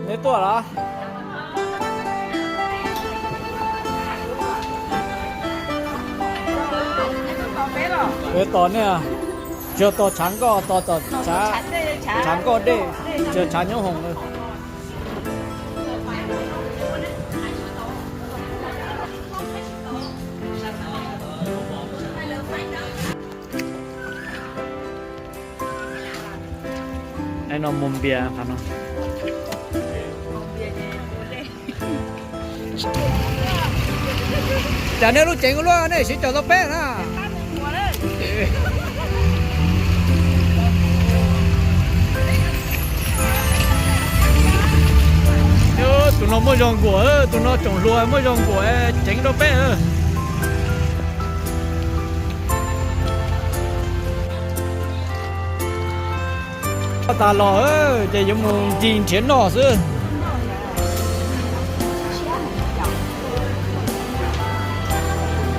Neb tuaj los? Peb tos nej, tsis yog tos tshav nkoj, tos tom tshav nkoj dej, tsis yog tshav nyob hoom. No mus npias qhov no. Cas nej lub ceev ua luaj, nej siv cov tau peb na. Tus no muaj zog nkuam, tus no tsoom hluas muaj zog nkuam, ceev rau peb. Tag los ces yuav mus ncig nrhiav noj xwb.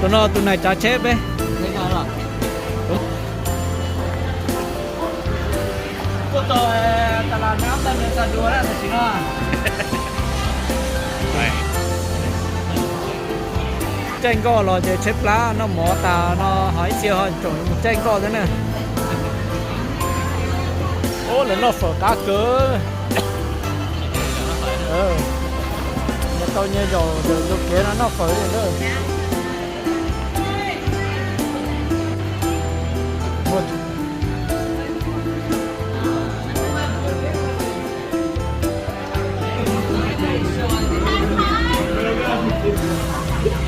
Tus no tus nais tsav tsheb peb. Tuaj tau tas las nab tag nrho dua na tam sim no. Caij nkoj los ces tshaib plab noj mov tas no ho ib txhia ho tsoom mus caij nkoj thiab na. Ub, lawv noj fawm qab kawg. Nyias tau nyias zaum ntawm tus kev no noj fawm li lawm.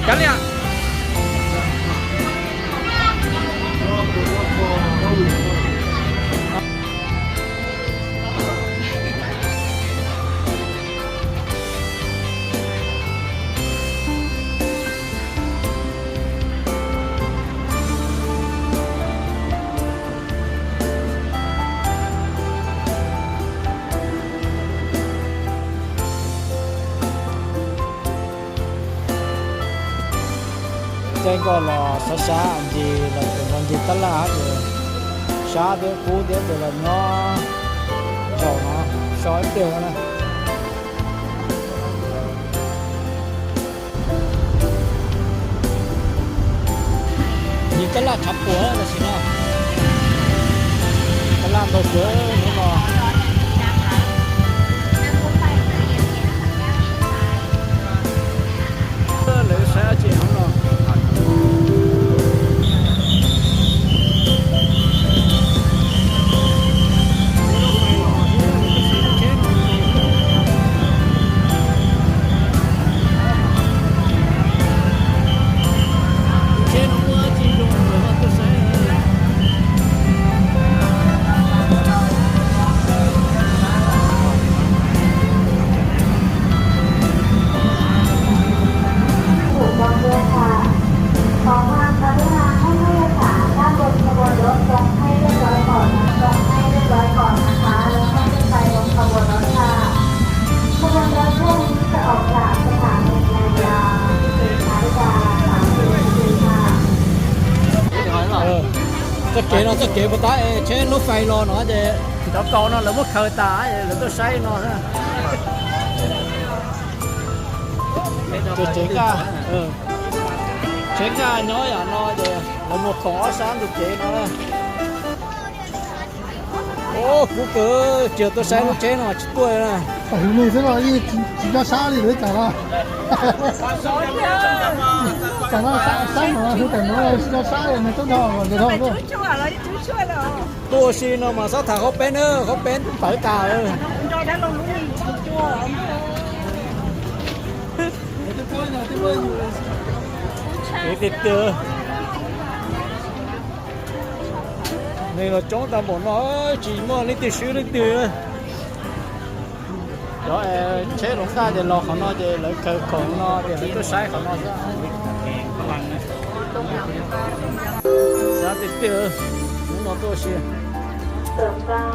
Kav liam. Caij nkoj los sab sab ncig los tus no ncig tab laj ces sab thiab kub thiab ces los nyob zaum no so ib pliag na. Ncig tab laj tshav puam tam sim no. Tab laj ntau kawg hnub no. Lawv saib dab tsi hnub no. Tsheb no muaj dab tsi zoo nkauj tuaj saib.ขอความกรุณาให้ผู้โดยสารด้านบนขบวนรถลงให้เรียบร้อยก่อนนะ ลงให้เรียบร้อยก่อนนะคะ แล้วค่อยขึ้นไปบนขบวนรถค่ะ ขบวนรถช่วงนี้จะออกจากสถานีนายาที่เป็นสายการสามสิบนาทีค่ะ Txoj kev no txoj kev puas tab es tsheb lub fais los no ces cov kaus no lawv muab khaws tas lawv tuaj saib no. Tsev nqaj, tsev nqaj nyob yam no ces lawv muag khoom ob sab ntug kev no. Ub, kub kawg, tsis yog tuaj saib lub tsheb no tsis tuaj na. Tam his no xwb los yeej tsis nco sab li lawv tam no. Tam no saib no hu tam no tsis nco sab li nws tub nrho los ntawd dhau. Tuaj ua si no mas xob tham qhaub peeb na, qhaub peeb pawv tas. Tiag tiag, neeg los coob tag npaum no tsis muaj leej twg swb leej twg. Cov tsheb hluas nqaj ces los qhov no ces lawv khaws khoom no ces lawv tuaj saib qhov no xwb. Xav tiag tiag, hnub no tuaj ua si. เติมกลาง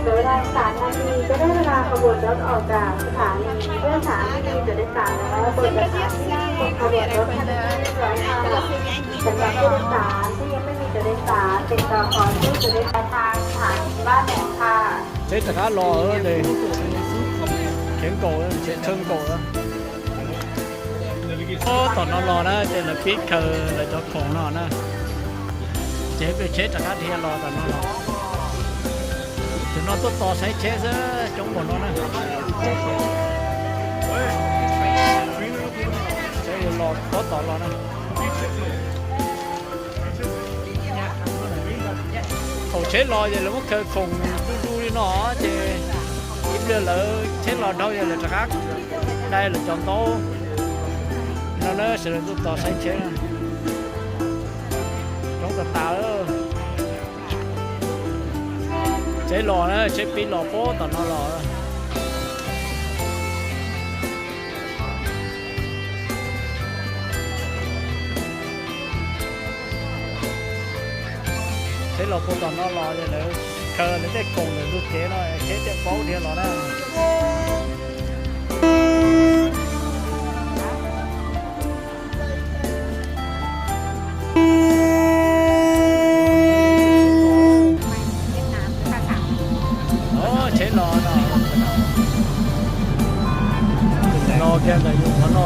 เหลือเวลาอีกสามนาที จะได้เวลาขบวนรถออกจากสถานี เพื่อสถานีจะได้สายแล้ว โปรดจัดหาที่นั่งบนขบวนรถให้เป็นที่เรียบร้อยค่ะ สำหรับผู้โดยสารที่ยังไม่มีตั๋วโดยสาร ติดต่อขอตู้ตั๋วโดยสารทางสถานีบ้านแหลมค่ะ Tsheb rov qab los ces Tsev nkaum, tsev chaw nkaum. Tom no los na ces lawv pib khaws lawv cov khoom no na. Ces peb tsheb rov qab dhia los tom no los. Cov no tuaj tos saib tsheb xwb, coob npaum no na. Los puag tom los na. Thaum tsheb los ces lawv muab khaws khoom du du li no ces ib pliag lawv tsheb los dhau ces lawv rov qab dai lawv cov ntaub no na, sawv daws tuaj tos saib tsheb. Coob tas tas. Tsheb los na, tsheb pib los puag tom no los. Tsheb los puag tom no los ces lawv khaws lawv tej khoom ntawm ntug kev no tsheb thiaj paub dhia los na. Tsheb los no, los kiag ntawm yus qhov no,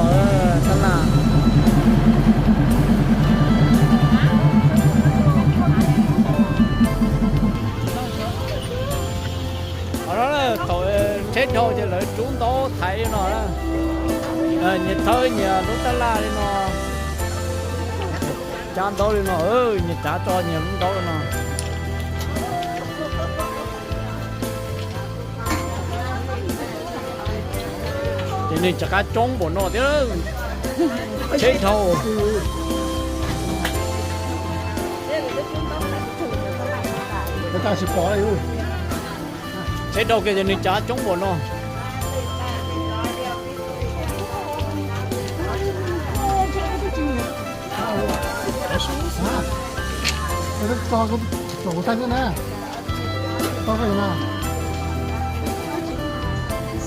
tab laj. Qhov no thaum tsheb dhau ces lawv rub ntaub thaiv li no, nyias thawb nyias lub tab laj li no, cab ntaub li no, nyias cav tso nyias lub ntaub li no. Ces nws rov qab coob npaum no thiab, tsheb dhau. Tsheb dhau kiag ces nws cav coob npaum no.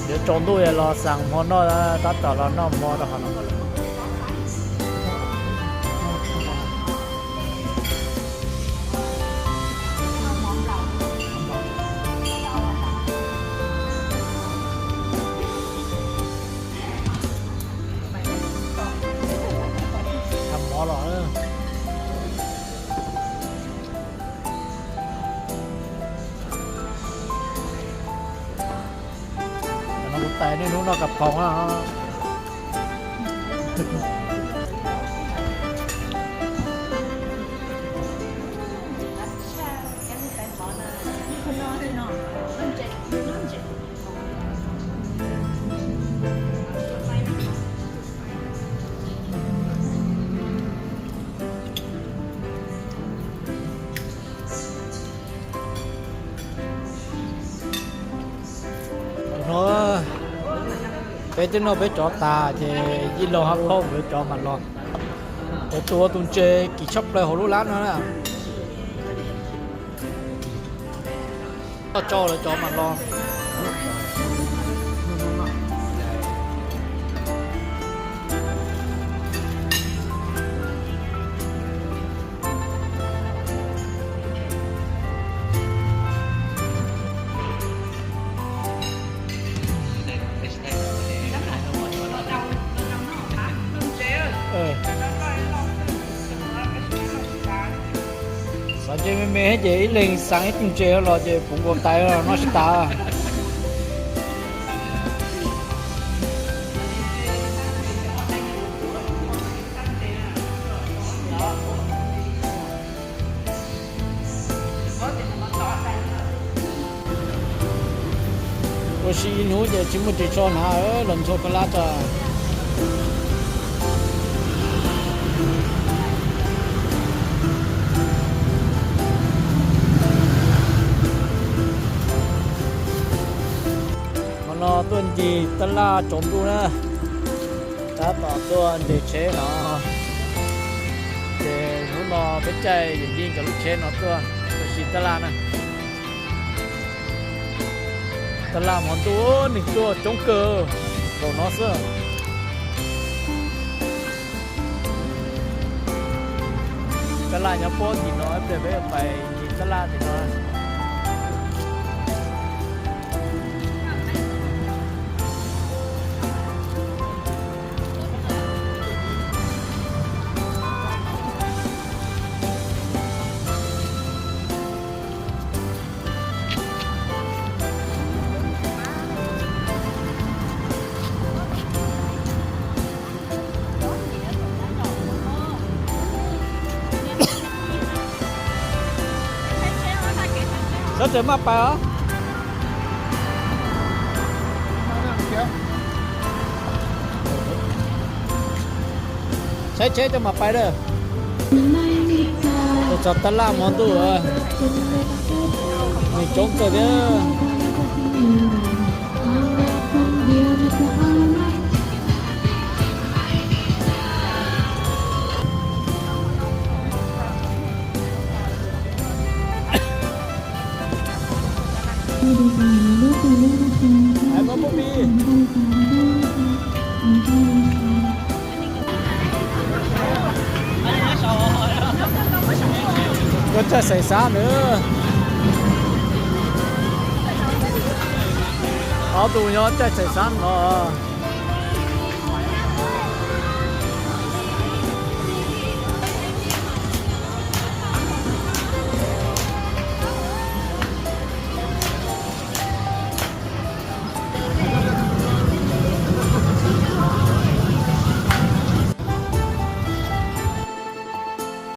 Yuav tsaus ntuj los xaas hmo noj, tab tom los noj hmo rau qhov no. Mov los. Kuv tais niaj hnub noj kas phoos na. No peb twb noj peb tsov tas ces yij laug hab phauj nkawd cov mam los. Nkawd tus ua tus ntses kim tshaj plaws hauv lub lab no na. Noj tsau lawv cov mam los. Xav ntses me me ces ib leeg xav ib tug ntses los ces puv nkaus tais noj tsis tas. Ua si ib hnub ces tsis muaj ris tsho hnav los ntxhua koj lab tso. Hmo no tuaj ncig tab laj tsaus ntuj na, tab tom tuaj nres tsheb no. Ces hnub no peb caij yawm yij nkawd lub tsheb no tuaj ua si tab laj na. Tab laj hmo ntuj neeg tuaj coob kawg, nkaum no xwb. Tab laj nyob puag tim no, peb pais ncig tab laj tim no. Sawv daws maj pais os. Saib tsheb coj mam pais lawm. Txog tab laj hmo ntuj, neeg coob kawg thiab. Koj caij xaim xab nws. Ob tug nyob caij xaim xab no.